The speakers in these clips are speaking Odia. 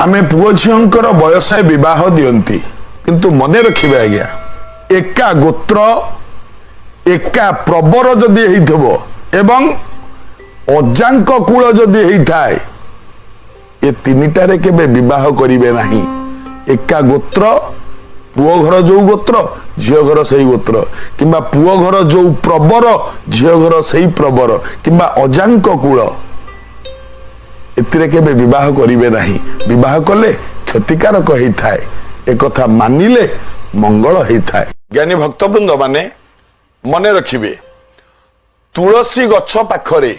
ଆମେ ପୁଅ ଝିଅଙ୍କର ବୟସ ବିବାହ ଦିଅନ୍ତି, କିନ୍ତୁ ମନେ ରଖିବେ ଆଜ୍ଞା, ଏକା ଗୋତ୍ର ଏକା ପ୍ରବର ଯଦି ହେଇଥିବ ଏବଂ ଅଜାଙ୍କ କୂଳ ଯଦି ହେଇଥାଏ, ଏ ତିନିଟାରେ କେବେ ବିବାହ କରିବେ ନାହିଁ। ଏକା ଗୋତ୍ର, ପୁଅ ଘର ଯୋଉ ଗୋତ୍ର ଝିଅ ଘର ସେଇ ଗୋତ୍ର, କିମ୍ବା ପୁଅ ଘର ଯୋଉ ପ୍ରବର ଝିଅ ଘର ସେଇ ପ୍ରବର, କିମ୍ବା ଅଜାଙ୍କ କୂଳ, ଏଥିରେ କେବେ ବିବାହ କରିବେ ନାହିଁ। ବିବାହ କଲେ କ୍ଷତିକାରକ ହେଇଥାଏ। ଏକଥା ମାନିଲେ ମଙ୍ଗଳ ହେଇଥାଏ। ଜ୍ଞାନୀ ଭକ୍ତବୃନ୍ଦ ମାନେ ମନେ ରଖିବେ, ତୁଳସୀ ଗଛ ପାଖରେ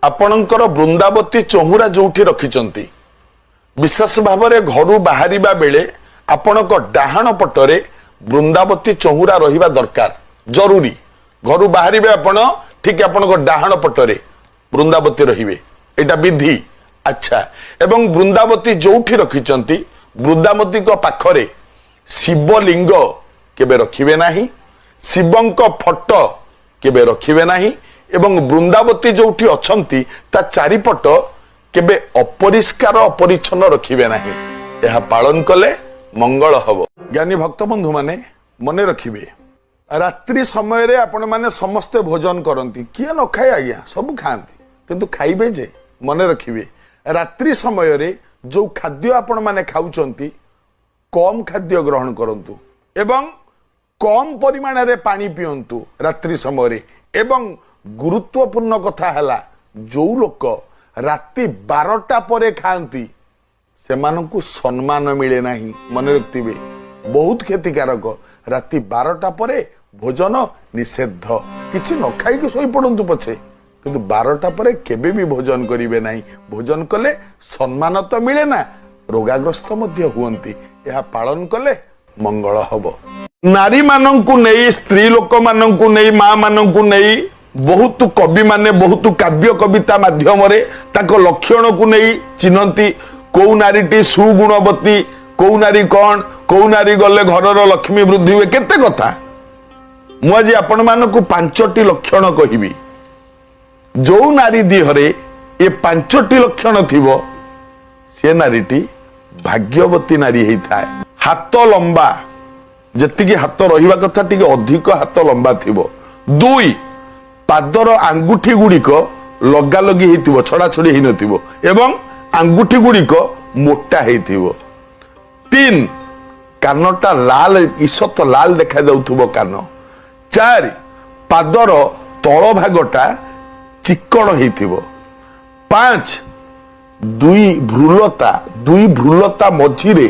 ଆପଣଙ୍କର ବୃନ୍ଦାବତୀ ଚଉରା ଯୋଉଠି ରଖିଛନ୍ତି, ବିଶେଷ ଭାବରେ ଘରୁ ବାହାରିବା ବେଳେ ଆପଣଙ୍କ ଡାହାଣ ପଟରେ ବୃନ୍ଦାବତୀ ଚଉରା ରହିବା ଦରକାର, ଜରୁରୀ। ଘରୁ ବାହାରିବେ ଆପଣ, ଠିକ ଆପଣଙ୍କ ଡାହାଣ ପଟରେ ବୃନ୍ଦାବତୀ ରହିବେ, ଏଇଟା ବିଧି। ଆଚ୍ଛା, ଏବଂ ବୃନ୍ଦାବତୀ ଯୋଉଠି ରଖିଛନ୍ତି, ବୃନ୍ଦାବତୀଙ୍କ ପାଖରେ ଶିବଲିଙ୍ଗ କେବେ ରଖିବେ ନାହିଁ, ଶିବଙ୍କ ଫଟୋ କେବେ ରଖିବେ ନାହିଁ, ଏବଂ ବୃନ୍ଦାବତୀ ଯୋଉଠି ଅଛନ୍ତି ତା ଚାରିପଟ କେବେ ଅପରିଷ୍କାର ଅପରିଚ୍ଛନ୍ନ ରଖିବେ ନାହିଁ। ଏହା ପାଳନ କଲେ ମଙ୍ଗଳ ହବ। ଜ୍ଞାନୀ ଭକ୍ତ ବନ୍ଧୁ ମାନେ ମନେ ରଖିବେ, ରାତ୍ରି ସମୟରେ ଆପଣମାନେ ସମସ୍ତେ ଭୋଜନ କରନ୍ତି। କିଏ ନ ଖାଏ ଆଜ୍ଞା? ସବୁ ଖାଆନ୍ତି। କିନ୍ତୁ ଖାଇବେ ଯେ, ମନେ ରଖିବେ, ରାତ୍ରି ସମୟରେ ଯୋଉ ଖାଦ୍ୟ ଆପଣମାନେ ଖାଉଛନ୍ତି, କମ ଖାଦ୍ୟ ଗ୍ରହଣ କରନ୍ତୁ ଏବଂ କମ ପରିମାଣରେ ପାଣି ପିଅନ୍ତୁ ରାତ୍ରି ସମୟରେ। ଏବଂ ଗୁରୁତ୍ୱପୂର୍ଣ୍ଣ କଥା ହେଲା, ଯୋଉ ଲୋକ ରାତି 12ଟା ପରେ ଖାଆନ୍ତି ସେମାନଙ୍କୁ ସମ୍ମାନ ମିଳେ ନାହିଁ। ମନେ ରଖିଥିବେ, ବହୁତ କ୍ଷତିକାରକ। ରାତି 12ଟା ପରେ ଭୋଜନ ନିଷେଧ। କିଛି ନ ଖାଇକି ଶୋଇପଡ଼ନ୍ତୁ ପଛେ, କିନ୍ତୁ 12ଟା ପରେ କେବେ ବି ଭୋଜନ କରିବେ ନାହିଁ। ଭୋଜନ କଲେ ସମ୍ମାନ ତ ମିଳେ ନା, ରୋଗାଗ୍ରସ୍ତ ମଧ୍ୟ ହୁଅନ୍ତି। ଏହା ପାଳନ କଲେ ମଙ୍ଗଳ ହବ। ନାରୀମାନଙ୍କୁ ନେଇ, ସ୍ତ୍ରୀ ଲୋକମାନଙ୍କୁ ନେଇ, ମା ମାନଙ୍କୁ ନେଇ ବହୁତ କବିମାନେ ବହୁତ କାବ୍ୟ କବିତା ମାଧ୍ୟମରେ ତାଙ୍କ ଲକ୍ଷଣକୁ ନେଇ ଚିହ୍ନନ୍ତି, କୋଉ ନାରୀଟି ସୁଗୁଣବତୀ, କୋଉ ନାରୀ କଣ, କୋଉ ନାରୀ ଗଲେ ଘରର ଲକ୍ଷ୍ମୀ ବୃଦ୍ଧି ହୁଏ, କେତେ କଥା। ମୁଁ ଆଜି ଆପଣମାନଙ୍କୁ 5ଟି ଲକ୍ଷଣ କହିବି। ଯୋଉ ନାରୀ ଦିହରେ ଏ 5ଟି ଲକ୍ଷଣ ଥିବ, ସେ ନାରୀଟି ଭାଗ୍ୟବତୀ ନାରୀ ହେଇଥାଏ। ହାତ ଲମ୍ବା, ଯେତିକି ହାତ ରହିବା କଥା ଟିକେ ଅଧିକ ହାତ ଲମ୍ବା ଥିବ। 2, ପାଦର ଆଙ୍ଗୁଠି ଗୁଡ଼ିକ ଲଗାଲଗି ହେଇଥିବ, ଛଡାଛଡି ହେଇନଥିବ ଏବଂ ଆଙ୍ଗୁଠି ଗୁଡ଼ିକ ମୋଟା ହେଇଥିବ। 3, କାନଟା ଲାଲ, ଈଷତ ଲାଲ ଦେଖାଯାଉଥିବ କାନ। 4, ପାଦର ତଳ ଭାଗଟା ଚିକଣ ହେଇଥିବ। 5, ଦୁଇ ଭ୍ରୁଲତା ମଝିରେ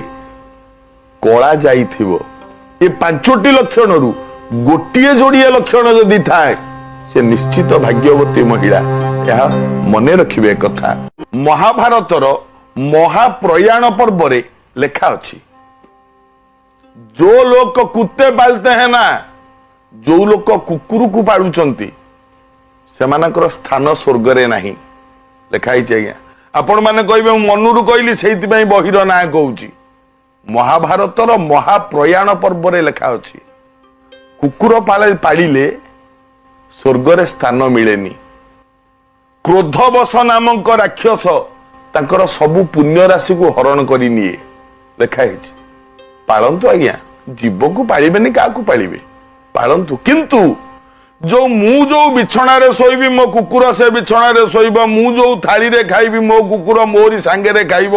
କଳା ଯାଇଥିବ। ଏ 5ଟି ଲକ୍ଷଣରୁ ଗୋଟିଏ ଯୋଡ଼ିଏ ଲକ୍ଷଣ ଯଦି ଥାଏ, ସେ ନିଶ୍ଚିତ ଭାଗ୍ୟବତୀ ମହିଳା। ଏହା ମନେ ରଖିବେ କଥା। ମହାଭାରତର ମହାପ୍ରୟାଣ ପର୍ବରେ ଲେଖା ଅଛି, जो लोग कुत्ते पालते हैं ନା, ଯୋଉ ଲୋକ କୁକୁରକୁ ପାଳୁଛନ୍ତି ସେମାନଙ୍କର ସ୍ଥାନ ସ୍ୱର୍ଗରେ ନାହିଁ। ଲେଖା ହେଇଛି ଆଜ୍ଞା। ଆପଣ ମାନେ କହିବେ ମୁଁ ମନରୁ କହିଲି, ସେଇଥିପାଇଁ ବହିର ନାଁ କହୁଛି। ମହାଭାରତର ମହାପ୍ରୟାଣ ପର୍ବରେ ଲେଖା ଅଛି, କୁକୁର ପାଳିଲେ ସ୍ୱର୍ଗରେ ସ୍ଥାନ ମିଳେନି। କ୍ରୋଧବଶ ନାମକ ରାକ୍ଷସ ତାଙ୍କର ସବୁ ପୁଣ୍ୟ ରାଶିକୁ ହରଣ କରି ନିଏ, ଲେଖା ହେଇଛି। ପାଳନ୍ତୁ ଆଜ୍ଞା, ଜୀବକୁ ପାଳିବେନି କାହାକୁ ପାଳିବେ? ପାଳନ୍ତୁ। କିନ୍ତୁ ଯୋଉ ମୁଁ ଯୋଉ ବିଛଣାରେ ଶୋଇବି ମୋ କୁକୁର ସେ ବିଛଣାରେ ଶୋଇବ, ମୁଁ ଯୋଉ ଥାଳିରେ ଖାଇବି ମୋ କୁକୁର ମୋରି ସାଙ୍ଗରେ ଖାଇବ,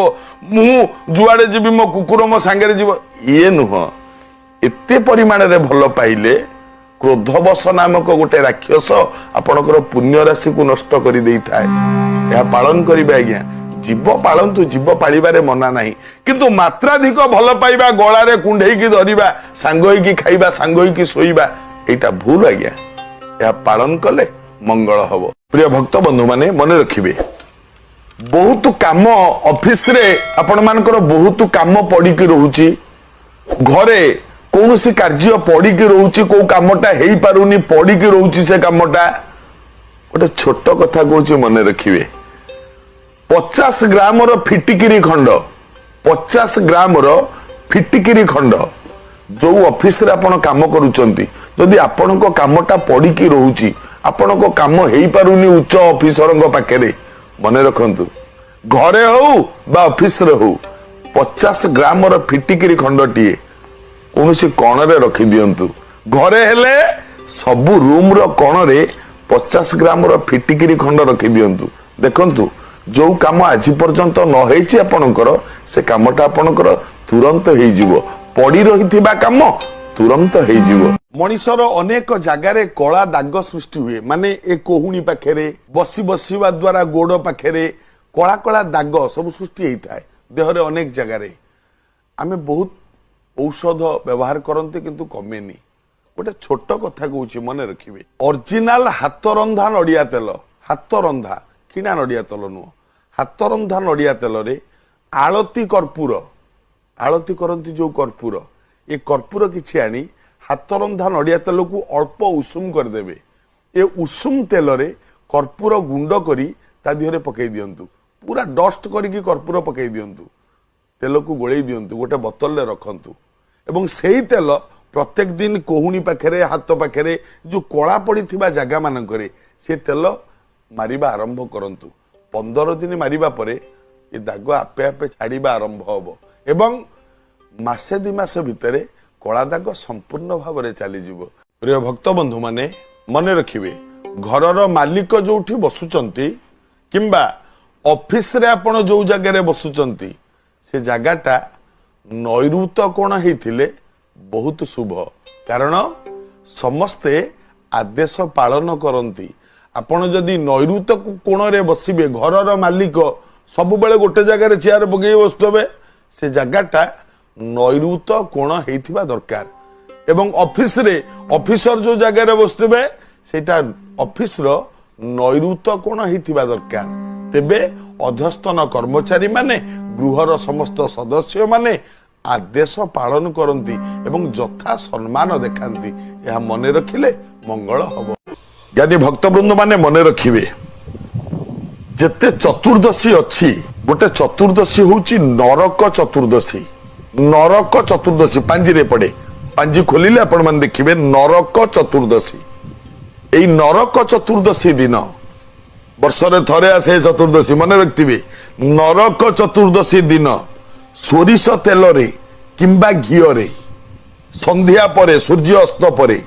ମୁଁ ଯୁଆଡେ ଯିବି ମୋ କୁକୁର ମୋ ସାଙ୍ଗରେ ଯିବ, ଇଏ ନୁହଁ। ଏତେ ପରିମାଣରେ ଭଲ ପାଇଲେ କ୍ରୋଧବଶ ନାମକ ଗୋଟେ ରାକ୍ଷସ ଆପଣଙ୍କର ପୁଣ୍ୟ ରାଶିକୁ ନଷ୍ଟ କରି ଦେଇଥାଏ। ଏହା ପାଳନ କରିବେ ଆଜ୍ଞା। ଜୀବ ପାଳନ୍ତୁ, ଜୀବ ପାଳିବାରେ ମନା ନାହିଁ, କିନ୍ତୁ ମାତ୍ରାଧିକ ଭଲ ପାଇବା, ଗଳାରେ କୁଣ୍ଢେଇକି ଧରିବା, ସାଙ୍ଗ ହେଇକି ଖାଇବା, ସାଙ୍ଗ ହେଇକି ଶୋଇବା, ଏଇଟା ଭୁଲ ଆଜ୍ଞା। ଏହା ପାଳନ କଲେ ମଙ୍ଗଳ ହବ। ପ୍ରିୟ ଭକ୍ତ ବନ୍ଧୁ ମାନେ ମନେ ରଖିବେ, ବହୁତ କାମ ଅଫିସରେ ଆପଣମାନଙ୍କର ବହୁତ କାମ ପଡିକି ରହୁଛି, ଘରେ କୌଣସି କାର୍ଯ୍ୟ ପଡିକି ରହୁଛି, କୋଉ କାମଟା ହେଇପାରୁନି, ପଡିକି ରହୁଛି ସେ କାମଟା। ଗୋଟେ ଛୋଟ କଥା କହୁଛି, ମନେ ରଖିବେ, 50 ଗ୍ରାମର ଫିଟିକିରି ଖଣ୍ଡ, 50 ଗ୍ରାମର ଫିଟିକିରି ଖଣ୍ଡ, ଯୋଉ ଅଫିସରେ ଆପଣ କାମ କରୁଛନ୍ତି, ଯଦି ଆପଣଙ୍କ କାମଟା ପଡିକି ରହୁଛି, ଆପଣଙ୍କ କାମ ହେଇପାରୁନି ଉଚ୍ଚ ଅଫିସରଙ୍କ ପାଖରେ, ମନେ ରଖନ୍ତୁ, ଘରେ ହଉ ବା ଅଫିସରେ ହଉ, 50 ଗ୍ରାମର ଫିଟିକିରି ଖଣ୍ଡଟିଏ କୌଣସି କଣରେ ରଖିଦିଅନ୍ତୁ। ଘରେ ହେଲେ ସବୁ ରୁମର କଣରେ 50 ଗ୍ରାମର ଫିଟିକିରି ଖଣ୍ଡ ରଖିଦିଅନ୍ତୁ। ଦେଖନ୍ତୁ, ଯୋଉ କାମ ଆଜି ପର୍ଯ୍ୟନ୍ତ ନ ହେଇଛି ଆପଣଙ୍କର, ସେ କାମଟା ଆପଣଙ୍କର ତୁରନ୍ତ ହେଇଯିବ। ପଡି ରହିଥିବା କାମ ତୁରନ୍ତ ହେଇଯିବ। ମଣିଷର ଅନେକ ଜାଗାରେ କଳା ଦାଗ ସୃଷ୍ଟି ହୁଏ। ମାନେ ଏ କହୁଣୀ ପାଖରେ, ବସି ବସିବା ଦ୍ୱାରା ଗୋଡ ପାଖରେ କଳା କଳା ଦାଗ ସବୁ ସୃଷ୍ଟି ହେଇଥାଏ ଦେହରେ ଅନେକ ଜାଗାରେ। ଆମେ ବହୁତ ଔଷଧ ବ୍ୟବହାର କରନ୍ତି, କିନ୍ତୁ କମେନି। ଗୋଟେ ଛୋଟ କଥା କହୁଛି, ମନେ ରଖିବେ। ଅରିଜିନାଲ ହାତ ରନ୍ଧା ନଡ଼ିଆ ତେଲ, ହାତ ରନ୍ଧା, କିଣା ନଡ଼ିଆ ତେଲ ନୁହଁ, ହାତ ରନ୍ଧା ନଡ଼ିଆ ତେଲରେ ଆଳତି କର୍ପୂର, ଆଳତି କରନ୍ତି ଯୋଉ କର୍ପୂର, ଏ କର୍ପୂର କିଛି ଆଣି ହାତ ରନ୍ଧା ନଡ଼ିଆ ତେଲକୁ ଅଳ୍ପ ଉଷୁମ କରିଦେବେ। ଏ ଉଷୁମ ତେଲରେ କର୍ପୂର ଗୁଣ୍ଡ କରି ତା ଦେହରେ ପକେଇ ଦିଅନ୍ତୁ। ପୁରା ଡଷ୍ଟ କରିକି କର୍ପୂର ପକେଇ ଦିଅନ୍ତୁ। ତେଲକୁ ଗୋଳେଇ ଦିଅନ୍ତୁ, ଗୋଟେ ବୋତଲରେ ରଖନ୍ତୁ ଏବଂ ସେଇ ତେଲ ପ୍ରତ୍ୟେକ ଦିନ କହୁଣୀ ପାଖରେ, ହାତ ପାଖରେ, ଯୋଉ କଳା ପଡ଼ିଥିବା ଜାଗା ମାନଙ୍କରେ ସେ ତେଲ ମାରିବା ଆରମ୍ଭ କରନ୍ତୁ। 15 ଦିନ ମାରିବା ପରେ ଏ ଦାଗ ଆପେ ଆପେ ଛାଡ଼ିବା ଆରମ୍ଭ ହବ ଏବଂ ମାସେ 2 ମାସ ଭିତରେ କଳା ଦାଗ ସମ୍ପୂର୍ଣ୍ଣ ଭାବରେ ଚାଲିଯିବ। ପ୍ରିୟ ଭକ୍ତ ବନ୍ଧୁମାନେ, ମନେ ରଖିବେ, ଘରର ମାଲିକ ଯୋଉଠି ବସୁଛନ୍ତି କିମ୍ବା ଅଫିସରେ ଆପଣ ଯୋଉ ଜାଗାରେ ବସୁଛନ୍ତି, ସେ ଜାଗାଟା ନୈଋତ କୋଣ ହେଇଥିଲେ ବହୁତ ଶୁଭ। କାରଣ ସମସ୍ତେ ଆଦେଶ ପାଳନ କରନ୍ତି। ଆପଣ ଯଦି ନୈଋତ କୋଣରେ ବସିବେ, ଘରର ମାଲିକ ସବୁବେଳେ ଗୋଟେ ଜାଗାରେ ଚେୟାର ପକେଇ ବସୁଥିବେ, ସେ ଜାଗାଟା ନୈଋତ କୋଣ ହେଇଥିବା ଦରକାର। ଏବଂ ଅଫିସରେ ଅଫିସର ଯୋଉ ଜାଗାରେ ବସୁଥିବେ, ସେଇଟା ଅଫିସର ନୈଋତ କୋଣ ହେଇଥିବା ଦରକାର। ତେବେ ଅଧସ୍ତନ କର୍ମଚାରୀ ମାନେ, ଗୃହର ସମସ୍ତ ସଦସ୍ୟ ମାନେ ଆଦେଶ ପାଳନ କରନ୍ତି ଏବଂ ଯଥା ସମ୍ମାନ ଦେଖାନ୍ତି। ଏହା ମନେ ରଖିଲେ ମଙ୍ଗଳ ହବ। ଜ୍ଞାନୀ ଭକ୍ତବୃନ୍ଦ ମାନେ, ମନେ ରଖିବେ, ଯେତେ ଚତୁର୍ଦ୍ଦଶୀ ଅଛି, ଗୋଟେ ଚତୁର୍ଦ୍ଦଶୀ ହଉଛି ନରକ ଚତୁର୍ଦ୍ଦଶୀ। ନରକ ଚତୁର୍ଦ୍ଦଶୀ ପାଞ୍ଜିରେ ପଡେ। ପାଞ୍ଜି ଖୋଲିଲେ ଆପଣମାନେ ଦେଖିବେ ନରକ ଚତୁର୍ଦ୍ଦଶୀ। ଏଇ ନରକ ଚତୁର୍ଦ୍ଦଶୀ ଦିନ, ବର୍ଷରେ ଥରେ ଆସେ ଏ ଚତୁର୍ଦ୍ଦଶୀ, ମନେ ରଖିଥିବେ, ନରକ ଚତୁର୍ଦ୍ଦଶୀ ଦିନ ସୋରିଷ ତେଲରେ କିମ୍ବା ଘିଅରେ ସନ୍ଧ୍ୟା ପରେ, ସୂର୍ଯ୍ୟ ଅସ୍ତ ପରେ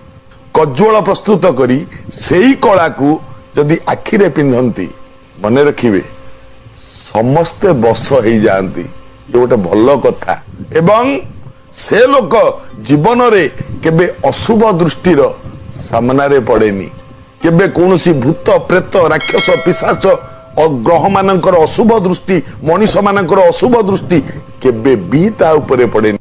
କଜ୍ୱଳ ପ୍ରସ୍ତୁତ କରି ସେଇ କଳାକୁ ଯଦି ଆଖିରେ ପିନ୍ଧନ୍ତି, ମନେ ରଖିବେ, ସମସ୍ତେ ବଶ ହେଇଯାଆନ୍ତି। ଇଏ ଗୋଟେ ଭଲ କଥା। ଏବଂ ସେ ଲୋକ ଜୀବନରେ କେବେ ଅଶୁଭ ଦୃଷ୍ଟିର ସାମ୍ନାରେ ପଡେନି। କେବେ କୌଣସି ଭୂତ, ପ୍ରେତ, ରାକ୍ଷସ, ପିଶାଚ, ଗ୍ରହ ମାନଙ୍କର ଅଶୁଭ ଦୃଷ୍ଟି, ମଣିଷ ମାନଙ୍କର ଅଶୁଭ ଦୃଷ୍ଟି କେବେ ବି ତା ଉପରେ ପଡେନି।